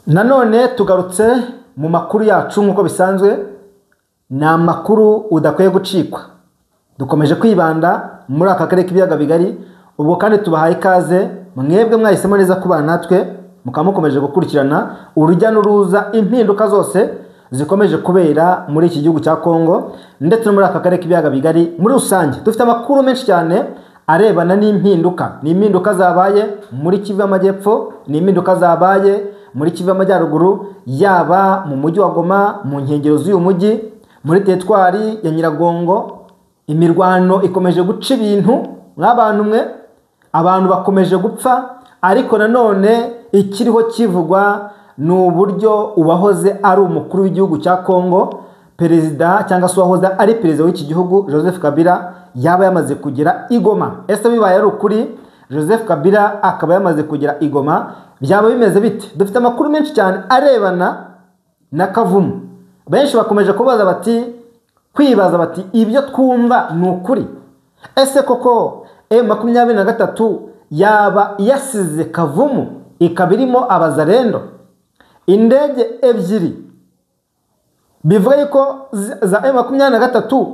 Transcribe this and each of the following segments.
Nanone tugarutse mu makuru yacu nk'uko bisanzwe, ni amakuru udakwiye gucikwa. Dukomeje kwibanda muri aka karere k'ibiyaga bigari, ubwo kandi tubahaye ikaze mwebwe mwahisemo neza kubana natwe, mukaba mukomeje gukurikirana urujya n'uruza, impinduka zose zikomeje kubera muri iki gihugu cya Kongo ndetse no muri aka karere k'ibiyaga bigari muri rusange. Dufite amakuru menshi cyane arebana n'impinduka, ni impinduka zabaye muri Kivu y'Amajyepfo, ni impinduka zabaye muri Kivu y'Amajyaruguru, yaba mu mujyi wa Goma, mu nkengero z'uyu mujyi, muri teritwari ya Nyiragongo. Imirwano ikomeje guca ibintu mw'abantu mwe, abantu bakomeje gupfa, ariko nanone ikiriho kivugwa ni uburyo uwahoze ari umukuru w'igihugu cya Kongo, perezida cyangwa se uwahoze ari perezida w'iki gihugu Joseph Kabila, yaba yamaze kugera i Goma. Ese bibaye ari ukuri Joseph Kabila akaba yamaze kugera i Goma, byaba bimeze bite? Dufite amakuru menshi cyane arebana na Kavumu. Benshi bakomeje kubaza bati, kwibaza bati ibyo twumva ni ukuri? Ese koko M23 yaba yasize Kavumu ikaba irimo abazarendo? Indege ebyiri bivuga yuko za M23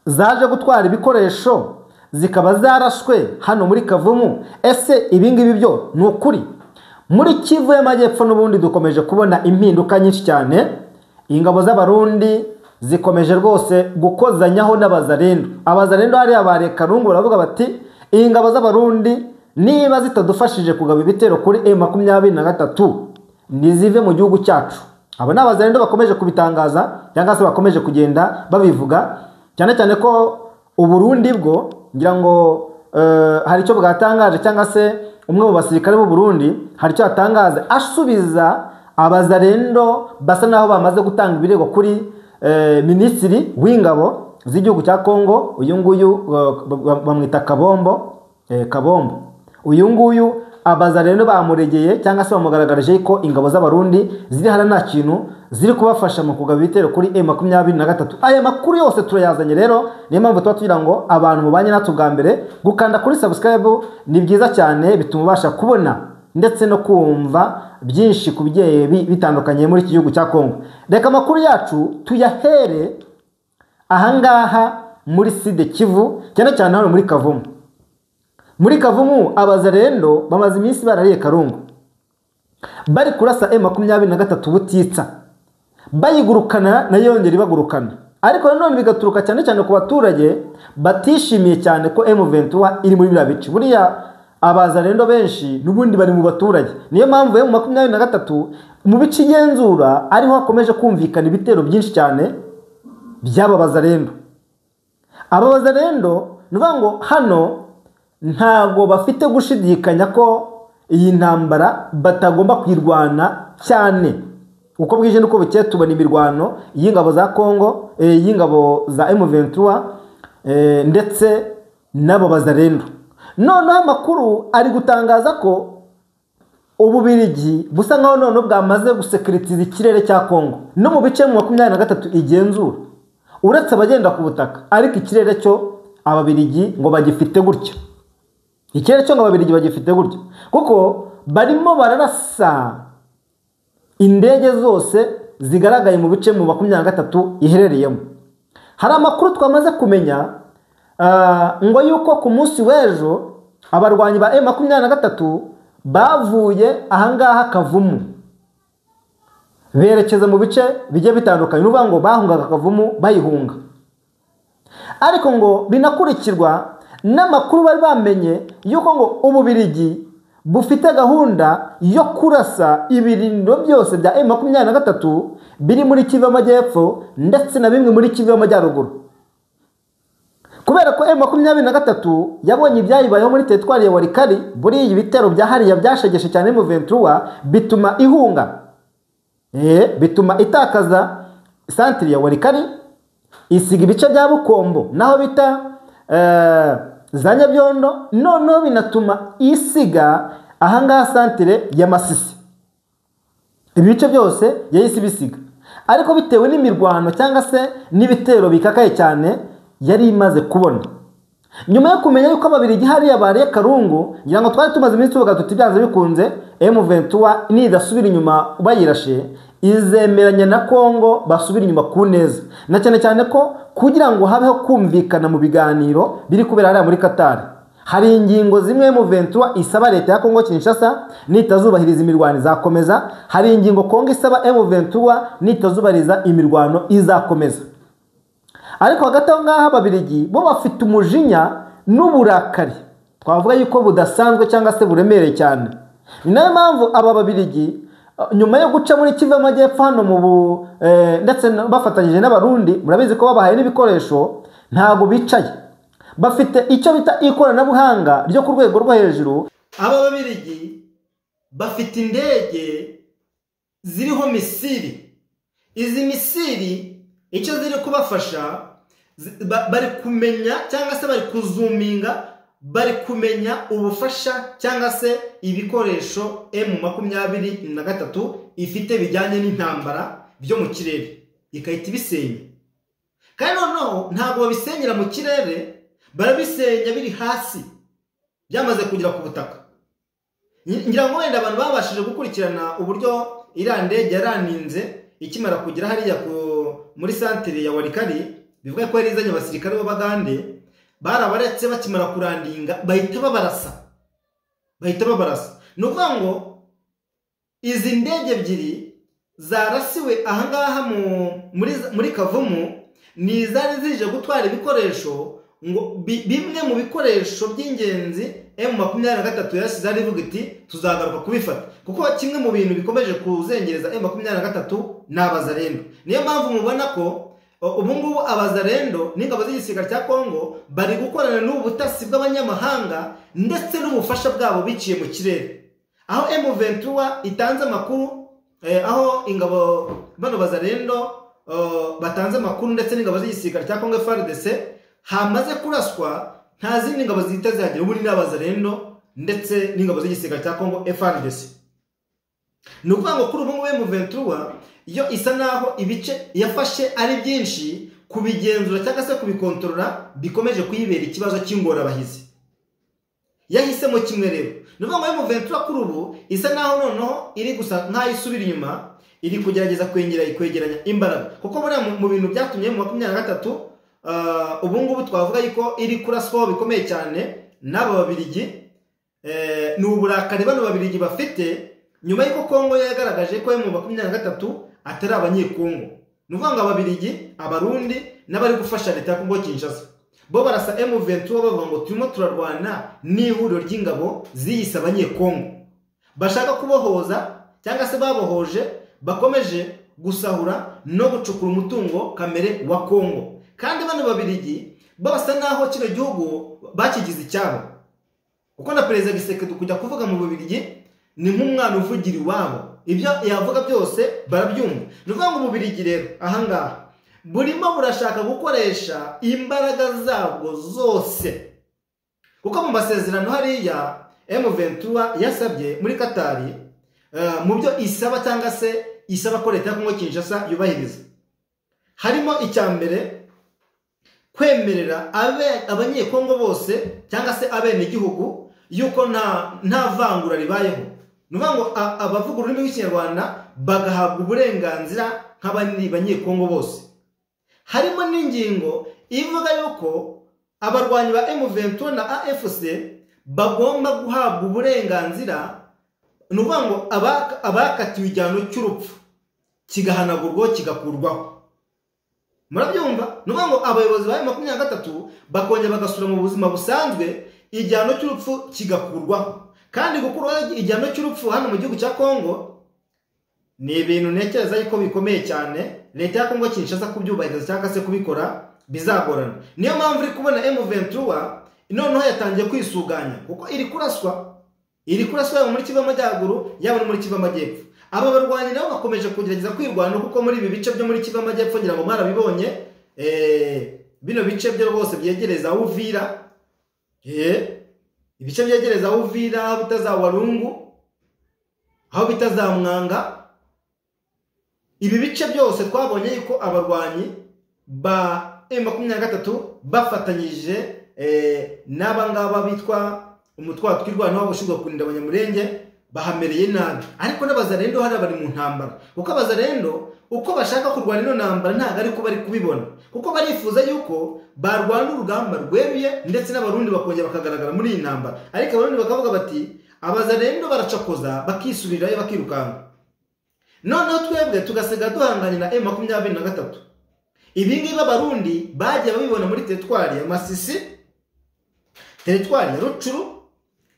zaje gutwara ibikoresho zikaba zarashwe hano muri Kavumu. Ese ibingibi byo ni ukuri? Muri Kivu y'Amajyepfo n'ubundi dukomeje kubona impinduka nyinshi cyane. Ingabo z'Abarundi zikomeje rwose gukozanyaho n'abazarendo. Abazarendo hariya ba Karungu baravuga bati ingabo z'Abarundi niba zitadufashije kugaba ibitero kuri M23 nizive mu gihugu cyacu. Aba ni abazarendo bakomeje kubitangaza cyangwa se bakomeje kugenda babivuga, cyane cyane ko Uburundi bwo ngira ngo hari icyo bwatangaje, cyangwa se umwe mu basirikare b'u Burundi hari icyo yatangaza asubiza abazarendo basa naho bamaze gutanga ibirego kuri minisitiri w'ingabo z'igihugu cya Kongo. Uyu nguyu bamwita Kabombo, Kabombo. Uyu nguyu abazarendo bamuregeye cyangwa se bamugaragarije ko ingabo z'Abarundi ziri hara nta kintu ziri kubafasha mu kugaba ibitero kuri M23. Aya makuru yose turayazanye rero, niyo mpamvu tuba tugira ngo abantu mubanye natwe bwa mbere gukanda kuri subscribe ni byiza cyane, bituma ubasha kubona ndetse no kumva byinshi ku bigiye bitandukanye muri iki gihugu cya Kongo. Reka amakuru yacu tuyahere ahangaha muri Sud Kivu, cyane cyane hano muri Kavumu. Muri Kavumu abazarendo bamaze iminsi barariye Karungu, bari kurasa M23 butitsa, bayigurukana na yongera ibagurukana. Ariko nanone bigaturuka cyane cyane ku baturage batishimiye cyane ko M23 iri muri biriya bice. Buriya abazarendo benshi n'ubundi bari mu baturage, niyo mpamvu M23 mu bice igenzura ariho hakomeje kumvikana ibitero byinshi cyane by'aba bazarendo. Aba bazarendo ni ukuvuga ngo hano ntago bafite gushidikanya ko iyi ntambara batagomba kwirwana cyane. Uko bwije nuko bukeye tubona imirwano y'ingabo za Kongo, y'ingabo za M23 ndetse n'abo bazarendo. Noneho amakuru ari gutangaza ko Ububirigi busa nkaho none bwamaze gusekuritiza ikirere cya Kongo no mu bice mu 23 igenzura, uretse abagenda ku butaka, ariko ikirere cyo Ababirigi ngo bagifite gutya. Ikirere cyo ngo Ababirigi bagifite gutya, kuko barimo bararasa indege zose zigaragaye mu bice mu 23 iherereyemo. Hari amakuru twamaze kumenya ngo yuko ku munsi w'ejo abarwanyi ba M23 bavuye ahangaha Kavumu berekeza mu bice bijye bitandukanye, n'uvuga ngo bahungaga Kavumu bayihunga. Ariko ngo binakurikirwa n'amakuru bari bamenye yuko ngo Ububirigi bufite gahunda yo kurasa ibirindiro byose bya M23 biri muri Kivu y'Amajyepfo ndetse na bimwe muri Kivu y'Amajyaruguru. Kubera ko M23 yabonye ibyayibayeho muri teritwari ya Walikari, buri ibitero bya hariya byashegeshe cyane M23 bituma ihunga, bituma itakaza santire ya Walikari, isiga ibice bya Bukombo naho bita za Nyabyondo, noneho binatuma isiga ahangaha santire ya Masisi. Ibice byose yahise ibisiga, ariko bitewe n'imirwano cyangwa se n'ibitero bikakaye cyane yari imaze kubona. Nyuma yo kumenya yuko Ababirigi hariya bariye Karungu, ngira ngo twari tumaze iminsi tuvuga tuti byanze bikunze M23 nidasubira inyuma bayirashe izemeranya na Kongo basubira inyuma ku neza, na cyane cyane ko kugira ngo habeho kumvikana mu biganiro biri kubera hariya muri Qatar, hari ingingo zimwe M23 isaba leta ya Kongo Kinshasa nitazubahiriza imirwano izakomeza, hari ingingo Kongo isaba M23 nitazubahiriza imirwano izakomeza. Ariko hagati aho ngaho Ababirigi bo bafite umujinya n'uburakari twavuga yuko budasanzwe cyangwa se buremereye cyane. Ni nayo mpamvu aba Babirigi nyuma yo guca muri Kivu y'Amajyepfo hano mu ndetse bafatanyije n'Abarundi, murabizi ko babahaye n'ibikoresho, ntago bicaye, bafite icyo bita ikoranabuhanga ryo ku rwego rwo hejuru. Aba Babirigi bafite indege ziriho misiri. Izi misiri icyo ziri kubafasha, bari kumenya cyangwa se bari kuzuminga, bari kumenya ubufasha cyangwa se ibikoresho M23 ifite bijyanye n'intambara byo mu kirere, ikahita ibisenya. Kandi noneho ntabwo babisenyera mu kirere, barabisenya biri hasi byamaze kugera ku butaka. Ngira ngo wenda abantu babashije gukurikirana uburyo iriya ndege yaraninze ikimara kugera hariya muri santere ya Walikari, bivuga ko yari izanye abasirikare b'Abagande, barabaretse bakimara kurandinga bahita babarasa. Ni ukuvuga ngo izi ndege ebyiri zarasiwe ahangaha muri Kavumu ni izari zije gutwara ibikoresho, ngo bimwe mu bikoresho by'ingenzi M23 yasize ari ivuga iti tuzagaruka kubifata, kuko kimwe mu bintu bikomeje kuzengereza M23 ni Abazarendo. Niyo mpamvu mubona ko ubu ngubu Abazarendo n'ingabo z'igisirikare cya Kongo bari gukorana n'ubutasi bw'abanyamahanga ndetse n'ubufasha bwabo biciye mu kirere, aho M23 itanze amakuru, aho ingabo bano Bazarendo batanze amakuru ndetse n'ingabo z'igisirikare cya Kongo FARDC hamaze kuraswa, nta zindi ngabo zihita zihagera, ubu ni n'Abazarendo ndetse n'ingabo z'igisirikare cya Kongo FARDC. Ni ukuvuga ngo kuri ubu ngubu M23 iyo isa naho ibice yafashe ari byinshi, kubigenzura cyangwa se kubikontorora bikomeje kuyibera ikibazo cy'ingorabahizi. Yahisemo kimwe rero. Ni ukuvuga ngo M23 kuri ubu isa naho noneho iri gusa nkaho isubira inyuma, iri kugerageza kwegeranya imbaraga, kuko buriya mu bintu byatumye mu 23 ubu ngubu twavuga yuko iri kuraswaho bikomeye cyane n'aba Babirigi, ni uburakari bano Babirigi bafite nyuma y'uko Kongo yagaragaje ko M23 atari abanyekongo. Ni ukuvuga ngo Ababirigi, Abarundi n'abari gufasha leta ya Kongo Kinshasa bo barasa M23 bavuga ngo turimo turarwana n'ihuriro ry'ingabo ziyise abanyekongo bashaka kubohoza cyangwa se babohoje, bakomeje gusahura no gucukura umutungo kamere wa Kongo. Kandi bano Babirigi basa naho kino gihugu bakigize icyabo, kuko na Perezida Tshisekedi kujya kuvuga mu Bubirigi ni nk'umwana uvugira iwabo, ibyo yavuga byose barabyumva. Ni ukuvuga ngo Ububirigi rero ahangaha burimo burashaka gukoresha imbaraga zabwo zose, kuko mu masezerano hariya M23 yasabye muri Katari, mu byo isaba cyangwa se isaba ko leta ya Kongo Kinshasa yubahiriza, harimo icya mbere kwemerera abanyekongo bose cyangwa se abenegihugu yuko nta vangura ribayeho. Ni ukuvuga ngo abavuga ururimi rw'Ikinyarwanda bagahabwa uburenganzira nk'abandi banyekongo bose. Harimo n'ingingo ivuga yuko abarwanyi ba M23 na AFC bagomba guhabwa uburenganzira, ni ukuvuga ngo abakatiwe igihano cy'urupfu kigahanagurwa kigakurwaho. Murabyumva? Ni ukuvuga ngo abayobozi ba M23 bakongera bagasura mu buzima busanzwe, igihano cy'urupfu kigakurwaho. Kandi gukurwaho igihano cy'urupfu hano mu gihugu cya Kongo ni ibintu ntekereza yuko bikomeye cyane, leta ya Kongo Kinshasa kubyubahiriza cyangwa se kubikora bizagorana. Niyo mpamvu uri kubona M23 noneho yatangiye kwisuganya, kuko iri kuraswa yaba muri Kivu y'Amajyaruguru yaba no muri Kivu y'Amajyepfo. Aba barwanyi nabo bakomeje kugerageza kwirwana, kuko muri ibi bice byo muri Kivu y'Amajyepfo ngira ngo mwarabibonye, bino bice byo rwose byegereza Uvira, ibice byegereza Uvira, aho bita za Walungu, aho bita za Mwanga, ibi bice byose twabonye yuko abarwanyi ba M23 bafatanyije n'aba ngaba bitwa umutwe wa Twirwaneho ushinzwe kurinda Abanyamurenge bahamereye nabi. Ariko n'Abazarendo hariya bari mu ntambara, kuko Abazarendo uko bashaka kurwana ino ntambara ntabwo ariko bari kubibona, kuko barifuza yuko barwana urugamba rweruye ndetse n'Abarundi bakongera bakagaragara muri iyi ntambara. Ariko Abarundi bakavuga bati Abazarendo baracakoza bakisubirirayo bakirukanka, noneho twebwe tugasiga duhanganye na M23. Ibi ngibi Abarundi bagiye babibona muri teritwari ya Masisi, teritwari ya Rucuru,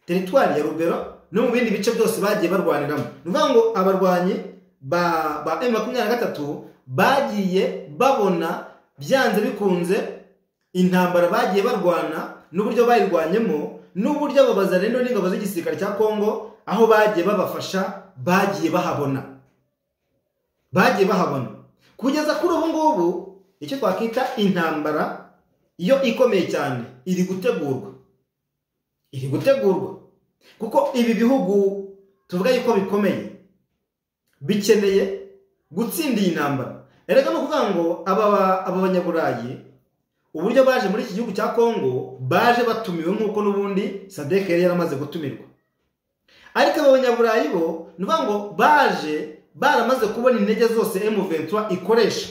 teritwari ya Rubero no mu bindi bice byose bagiye barwaniramo. Ni ukuvuga ngo abarwanyi ba M23 bagiye babona byanze bikunze intambara bagiye barwana n'uburyo bayirwanyemo n'uburyo abo Bazarendo n'ingabo z'igisirikare cya Kongo aho bagiye babafasha bagiye bahabona, bagiye bahabona kugeza kuri ubu ngubu. Icyo twakita intambara iyo ikomeye cyane iri gutegurwa, iri gutegurwa kuko ibi bihugu tuvuga yuko bikomeye bikeneye gutsinda iyi ntambara. Erega no kuvuga ngo aba Banyaburayi uburyo baje muri iki gihugu cya Kongo baje batumiwe nk'uko n'ubundi SADC yari yaramaze gutumirwa. Ariko aba Banyaburayi bo ni ukuvuga ngo baje baramaze kubona intege zose M23 ikoresha,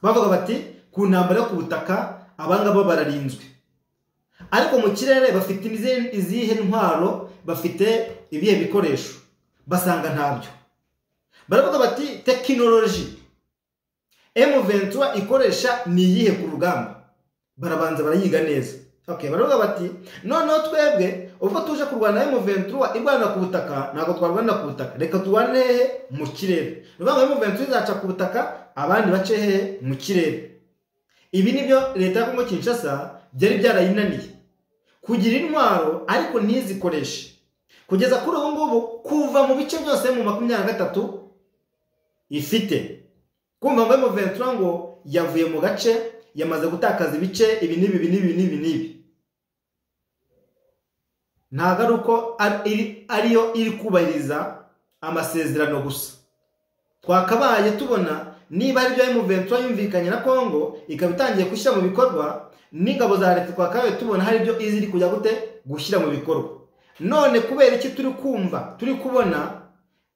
bavuga bati ku ntambara yo ku butaka abangaba bararinzwe, ariko mu kirere bafite izihe ntwaro, bafite ibihe bikoresho, basanga ntabyo. Baravuga bati tekinoloji M23 ikoresha ni iyihe ku rugamba, barabanza barayiga neza. Okay, baravuga bati noneho twebwe ubwo tuje kurwana M23 irwana ku butaka ntabwo twarwana ku butaka, reka turwane hehe mu kirere. Ni ukuvuga ngo M23 izaca ku butaka abandi bace hehe mu kirere. Ibi nibyo leta ya Kongo Kinshasa byari byarayinaniye kugira intwaro ariko ntizikoreshe. Kugeza kuri ubu ngubu kuva mu bice byose mu 23 ifite kumva ngo M23 ngo yavuye mu gace yamaze gutakaza ibice ibi n'ibi n'ibi n'ibi n'ibi, ntabwo ari uko ariyo iri kubahiriza amasezerano gusa. Twakabaye tubona niba ari byo M23 yumvikanye na Kongo ikaba itangiye gushyira mu bikorwa n'ingabo za leta, twakabaye tubona hari ibyo iziri kujya gute gushyira mu bikorwa. None kubera iki turi kumva turi kubona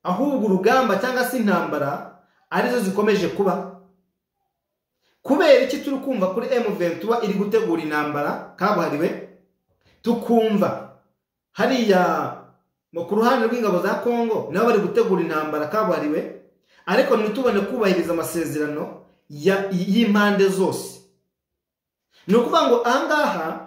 ahubwo urugamba cyangwa se intambara arizo zikomeje kuba? Kubera iki turi kumva kuri M23 iri gutegura intambara kabuhariwe, tukumva hariya ku ruhande rw'ingabo za Kongo nabo bari gutegura intambara kabuhariwe, ariko ntitubone kubahiriza amasezerano y'impande zose? Ni ukuvuga ngo ahangaha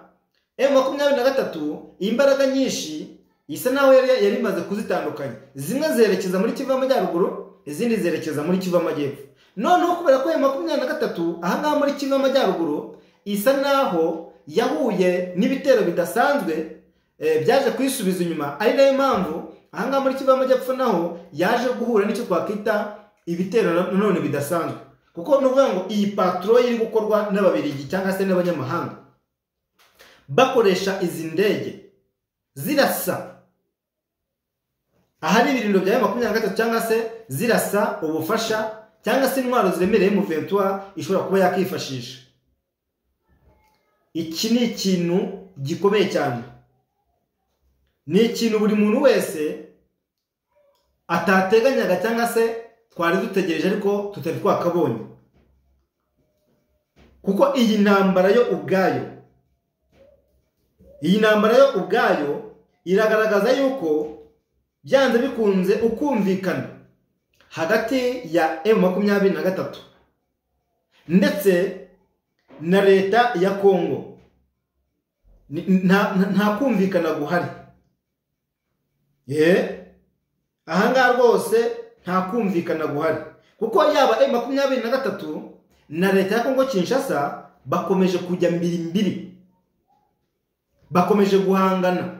M23 imbaraga nyinshi isa naho yari imaze kuzitandukanya, zimwe zerekeza muri Kivu y'Amajyaruguru izindi zerekeza muri Kivu y'Amajyepfo. Noneho kubera ko M23 ahangaha muri Kivu y'Amajyaruguru isa naho yahuye n'ibitero bidasanzwe byaje kuyisubiza inyuma, ari nayo mpamvu ahangaha muri Kivu y'Amajyepfo naho yaje guhura n'icyo twakwita ibitero nanone bidasanzwe, kuko ni ukuvuga ngo iyi patrouille iri gukorwa n'Ababiligi cyangwa se n'abanyamahanga bakoresha izi ndege zirasa ahari ibirindo bya M23 cyangwa se zirasa ubufasha cyangwa se intwaro ziremereye M23 ishobora kuba yakifashisha. Iki ni ikintu gikomeye cyane, ni ikintu buri muntu wese atateganyaga cyangwa se twari dutegereje ariko tutari twakabonye, kuko iyi ntambara yo ubwayo, iyi ntambara yo ubwayo iragaragaza yuko byanze bikunze ukumvikana hagati ya M23 ndetse na leta ya Kongo nta kumvikana guhari. Ahangaha rwose nta kumvikana guhari, kuko yaba M23 na leta ya Kongo Kinshasa bakomeje kujya mbiri mbiri, bakomeje guhangana.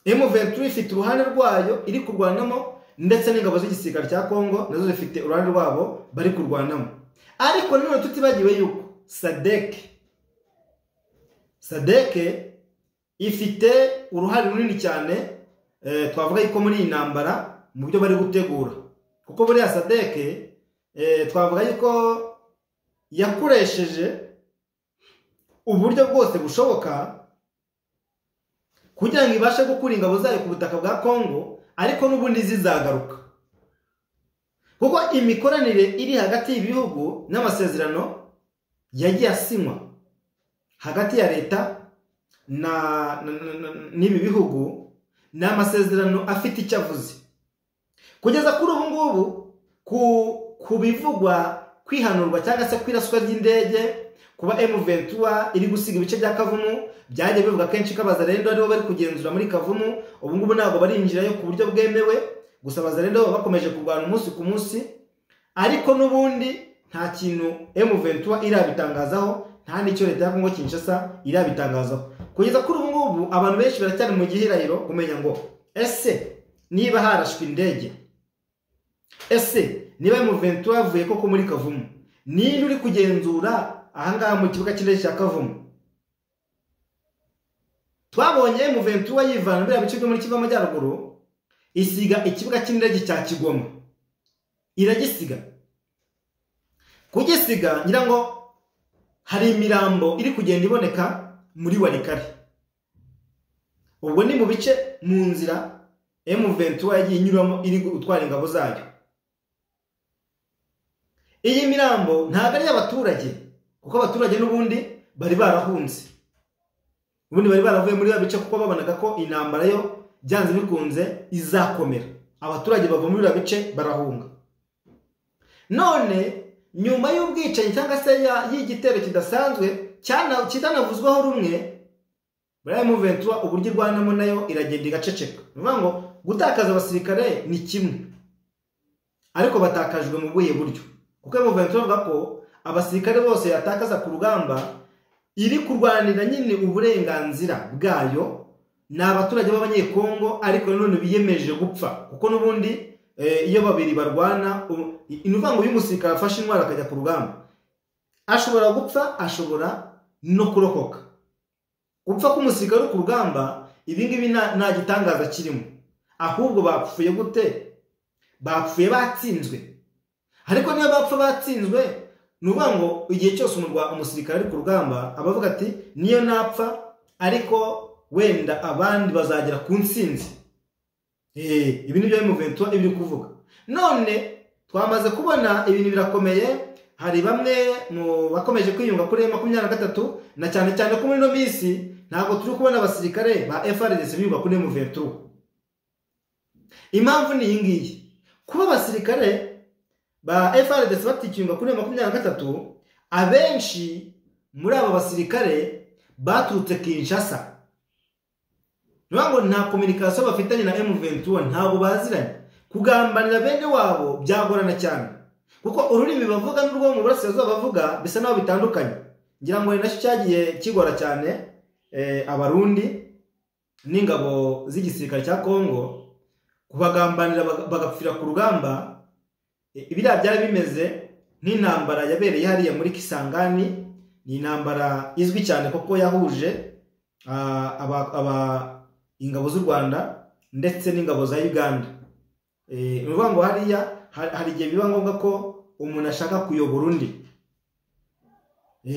M23 ifite uruhande rwayo iri kurwanamo ndetse n'ingabo z'igisirikare cya Kongo nazo zifite uruhande rwabo bari kurwanamo. Ariko nanone tutibagiwe yuko SADC ifite uruhare runini cyane, twavuga yuko muri iyi ntambara mu byo bari gutegura, kuko buriya SADC twavuga yuko yakoresheje uburyo bwose bushoboka kugira ngo ibashe gukura ingabo zayo ku butaka bwa Kongo, ariko n'ubundi zizagaruka, kuko imikoranire iri hagati y'ibihugu n'amasezerano yagiye asinywa hagati ya leta n'ibi bihugu ni amasezerano afite icyo avuze. Kugeza kuri ubu ngubu ku bivugwa kwihanurwa cyangwa se kwiraswa ry'indege, kuba M23 iri gusiga ibice bya Kavumu, byagiye bivuga kenshi ko abazarendo aribo bari kugenzura muri Kavumu. Ubu ngubu ntabwo barinjirayo ku buryo bwemewe, gusa abazarendo bakomeje kurwana umunsi ku munsi, ariko n'ubundi nta kintu M23 irabitangazaho, nta n'icyo leta ya Kongo Kinshasa irabitangazaho. Kugeza kuri ubu ngubu abantu benshi baracyari mu gihirahiro kumenya ngo ese niba harashwe indege, ese niba M23 yavuye koko muri Kavumu, ninde uri kugenzura ahangaha mu kibuga cy'indege cya Kavumu? Twabonye M23 yivana biriya bice byo muri Kivu Amajyaruguru, isiga ikibuga cy'indege cya Kigoma, iragisiga. Kugisiga ngira ngo hari imirambo iri kugenda iboneka muri Walikale. Ubwo ni mu bice mu nzira M23 yagiye inyuramo iri gutwara ingabo zayo. Iyi mirambo ntabwo ari y'abaturage, kuko abaturage n'ubundi bari barahunze, ubundi bari baravuye muri bice kuko babonaga ko intambara yo byanze bikunze izakomera. Abaturage bava muri bice barahunga. None nyuma y'ubwicanyi cyangwa se y'igitero kidasanzwe kitanavuzweho rumwe, buriya M23 uburyo irwanamo nayo iragenda igaceceka. Ni ukuvuga ngo gutakaza abasirikare ni kimwe, ariko batakajwe mu buhe buryo? Kuko M23 avuga ko abasirikare bose yatakaza ku rugamba iri kurwanira nyine uburenganzira bwayo ni abaturage b'Abanyekongo, ariko none biyemeje gupfa, kuko n'ubundi iyo babiri barwana, ni ukuvuga ngo uyu musirikare afashe intwaro akajya ku rugamba ashobora gupfa, ashobora no kurokoka. Gupfa k'umusirikare uri ku rugamba ibi ngibi nta gitangaza kirimo, ahubwo bapfuye gute? Bapfuye batsinzwe. Ariko niyo bapfa batsinzwe, ni ukuvuga ngo igihe cyose umusirikare ari ku rugamba aba avuga ati niyo napfa ariko wenda abandi bazagera ku ntsinzi. Ibi nibyo M23 ibiri kuvuga. None twamaze kubona ibintu birakomeye, hari bamwe mu bakomeje kwiyunga kuri M23, na cyane cyane ko muri no minsi ntabwo turi kubona abasirikare ba FARDC biyunga kuri M23. Impamvu ni iyi ngiyi: kuba abasirikare ba FARDC batikiyunga kuri M23, abenshi muri aba basirikare baturutse Kinshasa. Ngo nta communication bafitanye na M23, ntabwo baziranye. Kugambanira bene wabo byagorana cyane, kuko ururimi bavuga n'urwo mu burasirazuba bavuga bisa naho bitandukanye. Ngira ngo nacyo cyagiye kigora cyane abarundi n'ingabo z'igisirikare cya Kongo kubagambanira bagapfira ku rugamba. Ibiriya byari bimeze nk'intambara yabereye hariya muri Kisangani, ni intambara izwi cyane kuko yahuje ingabo z'u Rwanda ndetse n'ingabo za Uganda. Ni ukuvuga ngo hariya hari igihe biba ngombwa ko umuntu ashaka kuyobora undi,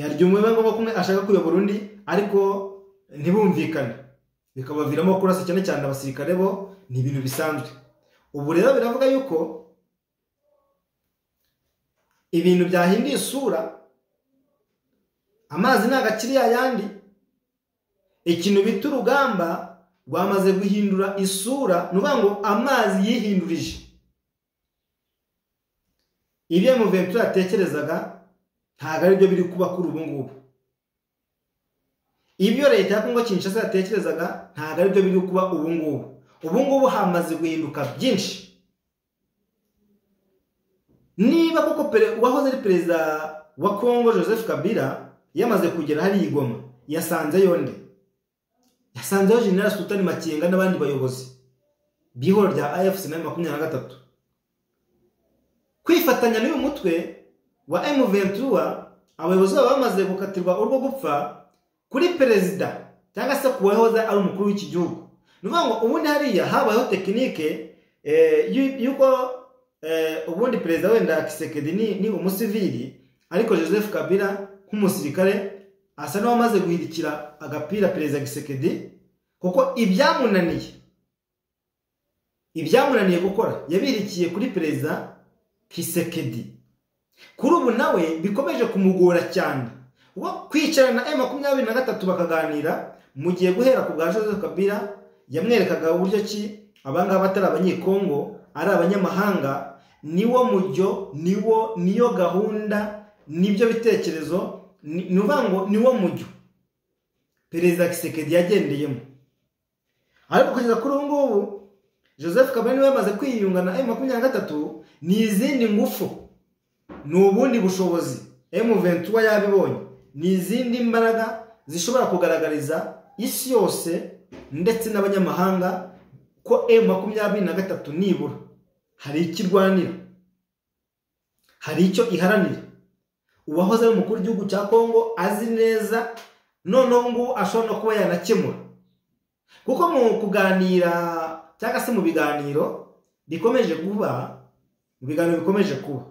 hari igihe biba ngombwa ko umwe ashaka kuyobora undi ariko ntibumvikane, bikabaviramo kurasa cyane cyane abasirikare bo, ni ibintu bisanzwe. Ubu rero biravuga yuko ibintu byahinduye isura, amazi ntabwo akiri yayandi, ikintu bita urugamba rwamaze guhindura isura, ni ukuvuga ngo amazi yihindurije. Ibyo M23 yatekerezaga ntabwo ari byo biri kuba kuri ubu ngubu. Ibyo leta ya Kongo Kinshasa yatekerezaga ntabwo ari byo biri kuba ubu ngubu. Ubu ngubu hamaze guhinduka byinshi. Niba koko uwahoze ari perezida wa Kongo Joseph Kabila yamaze kugera hariya i Goma, yasanzeyo nde? Yasanzeyo General Sultan Makenga n'abandi bayobozi b'ihuriro rya AFC na 23. Kwifatanya n'uyu mutwe wa M23, abayobozi babo bamaze gukatirwa urwo gupfa kuri perezida cyangwa se ku wahoze ari umukuru w'iki gihugu. Ni ukuvuga ngo ubundi hariya habayeho tekinike y'uko ubundi perezida wenda Tshisekedi ni umusivili, ariko Joseph Kabila nk'umusirikare asa n'uwamaze guhirikira agapira Perezida Tshisekedi, kuko ibyamunaniye gukora yabirikiye kuri Perezida Tshisekedi. Kuri ubu nawe bikomeje kumugora cyane ubwo kwicarana na M23 bakaganira, mu gihe guhera ku bwa Joseph Kabila yamwerekaga uburyo ki abangaba atari abanyekongo ari abanyamahanga. Niwo mujyo, niwo niyo gahunda, nibyo bitekerezo, nuvuga ngo niwo mujyo Perezida Tshisekedi yagendeyemo. Ariko kugeza kuri ubu ngubu Joseph Kabila niwe yamaze kwiyunga na M23, ni izindi ngufu, ni ubundi bushobozi M23 yabibonye, ni izindi mbaraga zishobora kugaragariza isi yose ndetse n'abanyamahanga ko M23 nibura hari ikirwanira, hari icyo iharanira. Uwahoze ari umukuru w'igihugu cya Kongo azi neza noneho ngo ashobora no kuba yanakemura, kuko mu kuganira cyangwa se mu biganiro bikomeje kuba, mu biganiro bikomeje kuba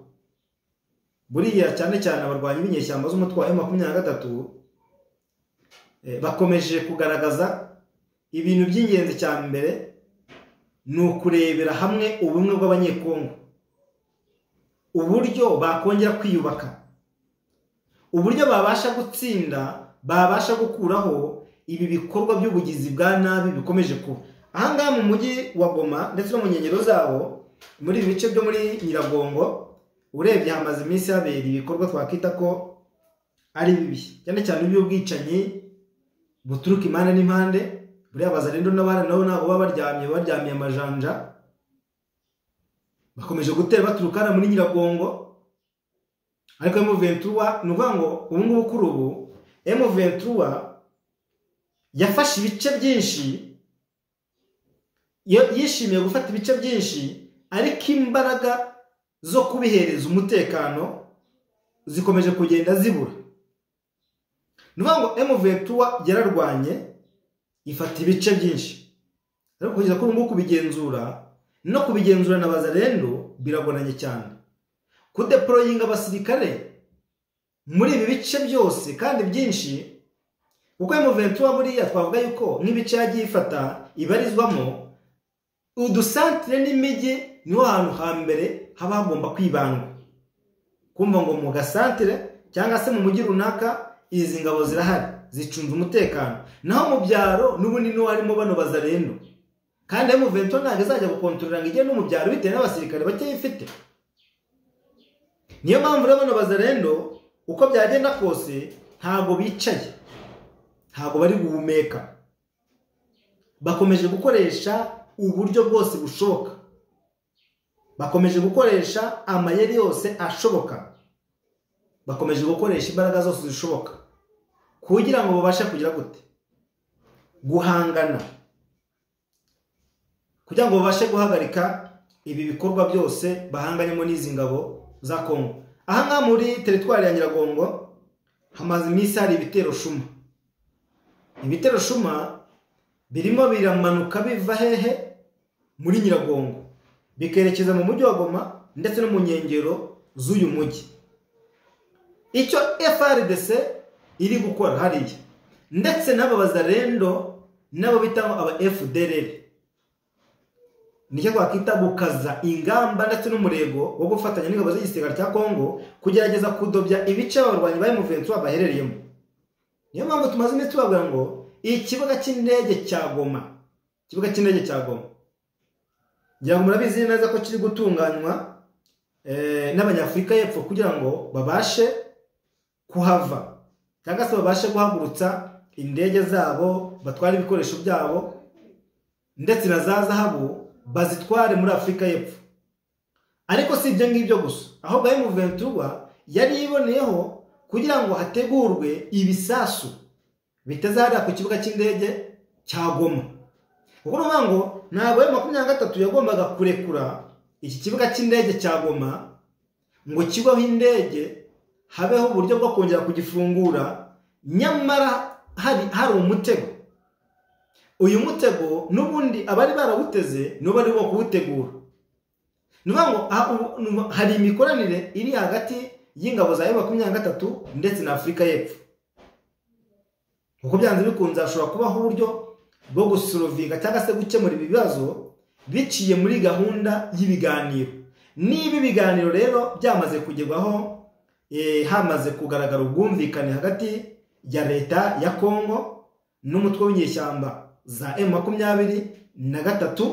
buriya cyane cyane abarwanyi b'inyeshyamba z'umutwe wa M23 bakomeje kugaragaza ibintu by'ingenzi. Cya mbere ni ukurebera hamwe ubumwe bw'abanyekongo, uburyo bakongera kwiyubaka, uburyo babasha gutsinda, babasha gukuraho ibi bikorwa by'ubugizi bwa nabi bikomeje kuba aha ngaha mu mujyi wa Goma ndetse no mu nkengero zawo, muri ibi bice byo muri Nyiragongo. Urebye hamaze iminsi habera ibikorwa twakita ko ari bibi, cyane cyane iby'ubwicanyi buturuka impande n'impande. Buriya Bazalendo n'abana nabo ntabwo baba baryamye, baryamiye amajanja, bakomeje gutera baturuka hano muri Nyiragongo. Ariko M23 ni ukuvuga ngo ubu ngubu kuri ubu M23 yafashe ibice byinshi, yishimiye gufata ibice byinshi, ariko imbaraga zo kubihereza umutekano zikomeje kugenda zibura. Ni ukuvuga ngo M23 yararwanye ifata ibice byinshi, ariko kugeza kuri ubu ngubu kubigenzura no kubigenzura na Bazalendo biragoranye cyane. Kudeployinga abasirikare muri ibi bice byose kandi byinshi, kuko M23 buriya twavuga yuko nk'ibice yagiye ifata ibarizwamo udusantire n'imijyi, niho hantu hambere haba hagomba kwibandwa. Kumva ngo mu gasantire cyangwa se mu mujyi runaka izi ngabo zirahari zicunze umutekano, naho mu byaro n'ubundi niho harimo bano Bazalendo. Kandi M23 ntabwo izajya gukontorora ngo ijye no mu byaro bitewe n'abasirikare bake ifite. Niyo mpamvu rero bano Bazalendo uko byagenda kose ntabwo bicaye, ntabwo bari guhumeka, bakomeje gukoresha uburyo bwose bushoboka, bakomeje gukoresha amayeri yose ashoboka, bakomeje gukoresha imbaraga zose zishoboka kugira ngo babashe kugira gute guhangana, kugira ngo babashe guhagarika ibi bikorwa byose bahanganyemo n'izi ngabo za Kongo. Aha ngaha muri teritwari ya Nyiragongo hamaze iminsi hari ibitero shuma. Ibitero shuma birimo biramanuka biva hehe muri Nyiragongo bikerekeza mu mujyi wa Goma ndetse no mu nkengero z'uyu mujyi. Icyo FARDC iri gukora hariya ndetse n'aba Bazalendo n'abo bita aba FDLR, nicyo twakita gukaza ingamba ndetse n'umurego wo gufatanya n'ingabo z'igisirikare cya Kongo kugerageza kudobya ibice abarwanyi ba M23 baherereyemo. Niyo mpamvu tumaze iminsi tubabwira ngo ikibuga cy'indege cya Goma, ikibuga cy'indege cya Goma ngira ngo murabizi neza ko kiri gutunganywa n'Abanyafurika y'Epfo kugira ngo babashe kuhava cyangwa se babashe guhagurutsa indege zabo, batware ibikoresho byabo ndetse na za zahabu bazitware muri Afurika y'Epfo. Ariko si ibyo ngibyo gusa, ahubwo M23 yari iboneyeho kugira ngo hategurwe ibisasu biteze hariya ku kibuga cy'indege cya Goma. Kuko nuvuga ngo ntabwo M23 yagombaga kurekura iki kibuga cy'indege cya Goma ngo kigweho indege habeho uburyo bwo kongera kugifungura, nyamara hari umutego. Uyu mutego n'ubundi abari barawuteze n'ubu barimo kuwutegura. Nuvuga ngo hari imikoranire iri hagati y'ingabo za M23 ndetse na Afurika y'Epfo. Kuko byanze bikunze hashobora kubaho uburyo bwo gusolvinga cyangwa se gukemura ibi bibazo biciye muri gahunda y'ibiganiro. Niba ibiganiro rero byamaze kugerwaho, hamaze kugaragara ubwumvikane hagati ya leta ya Kongo n'umutwe w'inyeshyamba za M23,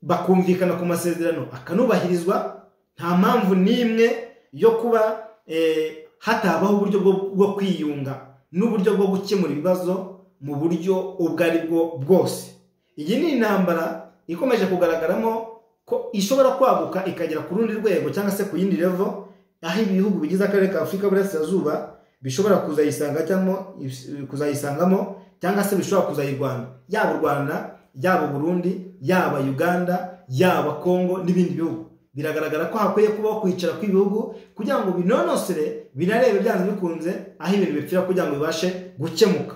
bakumvikana ku masezerano akanubahirizwa, nta mpamvu n'imwe yo kuba hatabaho uburyo bwo kwiyunga n'uburyo bwo gukemura ibibazo mu buryo ubwo ari bwo bwose. Iyi ni intambara ikomeje kugaragaramo ko ishobora kwaguka ikagera ku rundi rwego cyangwa se ku yindi level, aho ibihugu bigize akarere ka Afurika y'Uburasirazuba bishobora kuzayisangamo cyangwa se bishobora kuzayirwana, yaba u Rwanda, yaba Burundi, yaba Uganda, yaba Kongo n'ibindi bihugu. Biragaragara ko hakwiye kubaho kwicara kw'ibihugu kugira ngo binonosere, binarebe byanze bikunze aho ibintu bipfira kugira ngo bibashe gukemuka.